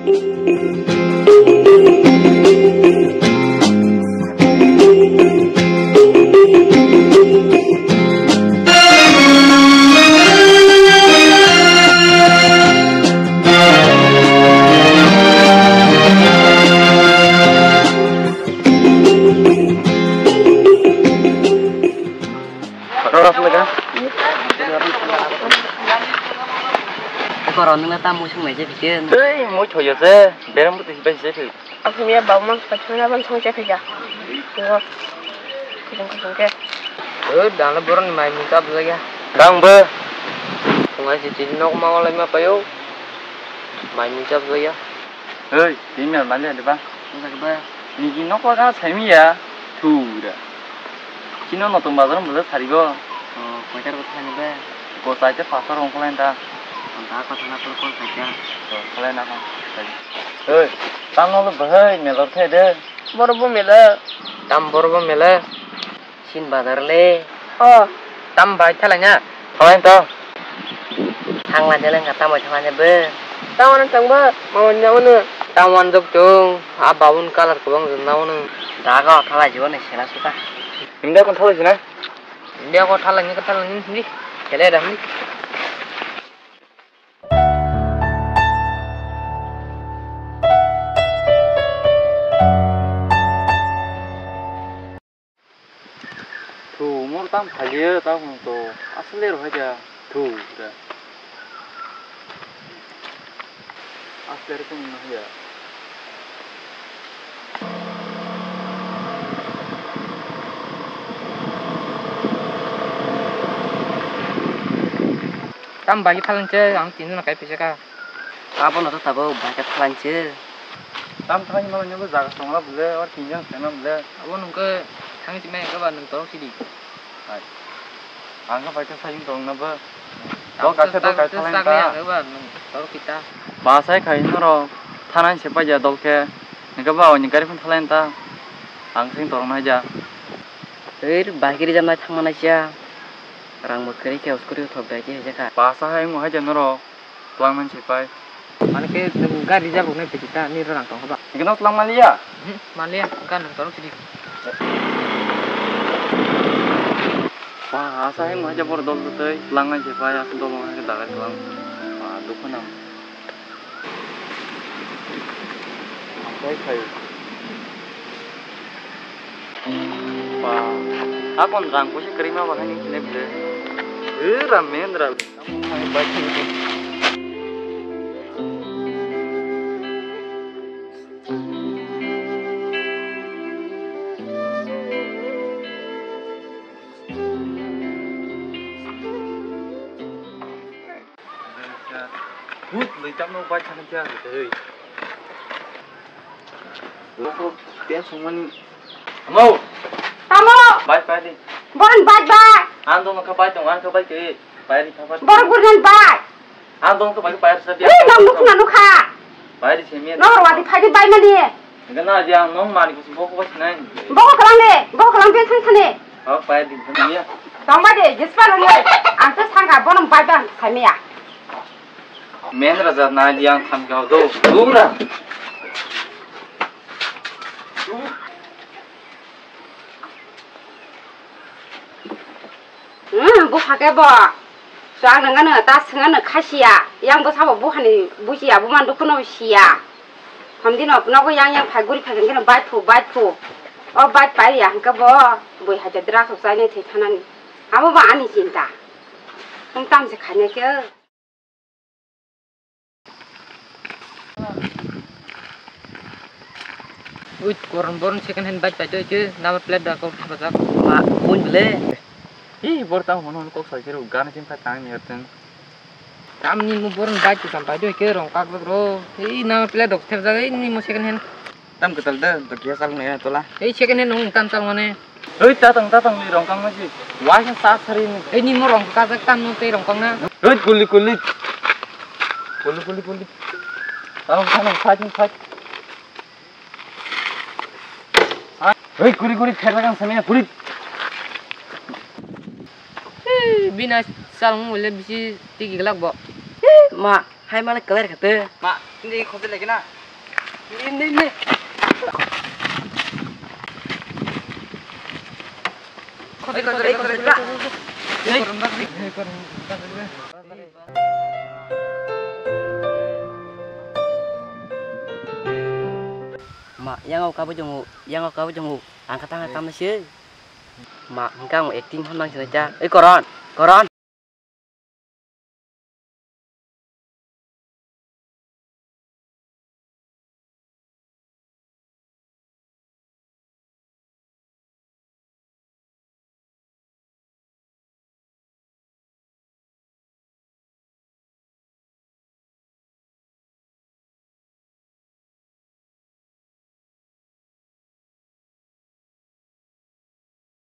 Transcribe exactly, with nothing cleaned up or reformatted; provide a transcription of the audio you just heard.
Rora pula ka? Eko rong nungna tam mui sung nai je bike. Ei, mui thoyo se, berem buti bai se thik. Asumia bau mang ka thuna ban sung se thik ya. Ngo. Kujung kujung ke. Ei, dana boron mai mui ta bula ya. Dang be. Sungai si tini nok ma wala ma payo. Mai mui ta bula ya. Oi, tini mel mali ade ba? Wngkha khe ba? Niji nokol gana saimi ya. Thura. Chino notong bazar mujak sarigo. Oh, koitar ko thani ba? Ko saite pasar ongkolai da. Ang ta ko thana ko ko saite. To, kholai na ko. Oi, tamo lo bahai melor the de. Boro bo mela. Tam boro bo mela. Sin bazar le. Oh. Tam bai thalangya. Thalai to. Thangla jeleng ka tamo thangla be. Tamo nang tang ba. Mau nyawo no. Tamo an jok tung. A baun color ko bang jok nyawo no. Daga thalai jibo ne sena suka. India kon thalai jina. India ko thalai ni ka thalai ni ni. Kele da ni. Thu, mor tam phaliya, ta hwn to, asle rohai ja, thu, da. Asle rohai ja. Tam bagi phalang che, ang tin jona kai pisa ka. Abono to tabuk bike thalang che. Tam thalang mano nyobo jaga tongla bole, or tin jon sengna bole. Abo nungke thang si mai ka ba nung torok sidi. Hai. Ang ka bike sayung tong na ba. Dol kaisa dol kaisa thalang ta. Ba nung torok kita. Ba sai khai noro thanan se paja dol khe. Nungke ba oni gari phun thalang ta. Ang sing torok na ja. Er bike ri jamai thang mana cha. Rang bo kri khe uskuri thok dai khe je kha. Ba sai mo hai ja noro. Twlang man se pai. Mane khe nwng gari jabo nai piti ta, nini rang tong haba. Hingke no twlang man liya? Hmm, man liya, wngkha nwng torok sidi. Ba, asa hai mo hai jabor dol dotoi, twlang man se pai, asa dol man ke dagai twlang. Ba, dukhu nang. Asai khai. Ba, akon rang poisa kwrwi ma ba hai ni sini bwle. Eh, ram men ram. But lwi tamo bai thang khe tei. Loko pen songmani. Amo. Tamo. Bai pai di. Boran bai bai. Ang dong kha bai tong, ang kha bai ke. Bai di kha bai. Borok burhan bai. Ang dong to bai pai sa di. Eh, nang nukna nukha. Bai di semi. Nor wadi phai di bai mani. Enggak na dia nong mani kusi boko bos nai. Boko kelang de, boko kelang de sang sani. Oh, pai di, di ya. Tong bai de, jespa nang ye. Ang to sangka bono bai bang sami ya. Men raja na dia ang tham kau do. Dura. Hmm, bupha khe bo. Chwng nang ano ta swng ano kha siya. Yang bwsa bo buphani bujiya, buman dukhuno siya. Hamdi no nogo yang yang phai guri phai khe no bai phu, bai phu. O bai pai ya hwnkhe bo bui hai drugs rok chainai thwi thanani. Abo bo ani chinta. Nwng tam se khainai khe. Ui, koron boron second hand bike paito ike, number plate da kok thapajak. Ma, bun bile. Hi, bor tang hono hono kok sai kero, gana chim kha tang ni ateng. Tam ni mo boron bike tu sampai do ike rong kak bro. Hi, number plate dok thapajak, hi, ni mo second hand. Tam kwtal de, to kiya sal ne tola. Ei second hand nung tam tam mane. Ei tatang tatang ni rong kang nasi. Wai sa sa sari ni. Ei ni mo rong kajak tam no tei rong kang na. Ei kuli kuli. Kuli kuli kuli. Tam tam fight fight. Ei kuri kuri pher kang sami kuri. Bina salmung le bisi tigi glak bo. Ma, hai mane clear khate. Ma, hindi khose lagi na. Hindi, hindi. Khose, khose, khose, khose. Ma, yang au kabu jongo, yang au kabu jongo. Ang kata ang tamna se. Ma, hingka ang acting hon nang sini cha. Eh, Koron, Koron.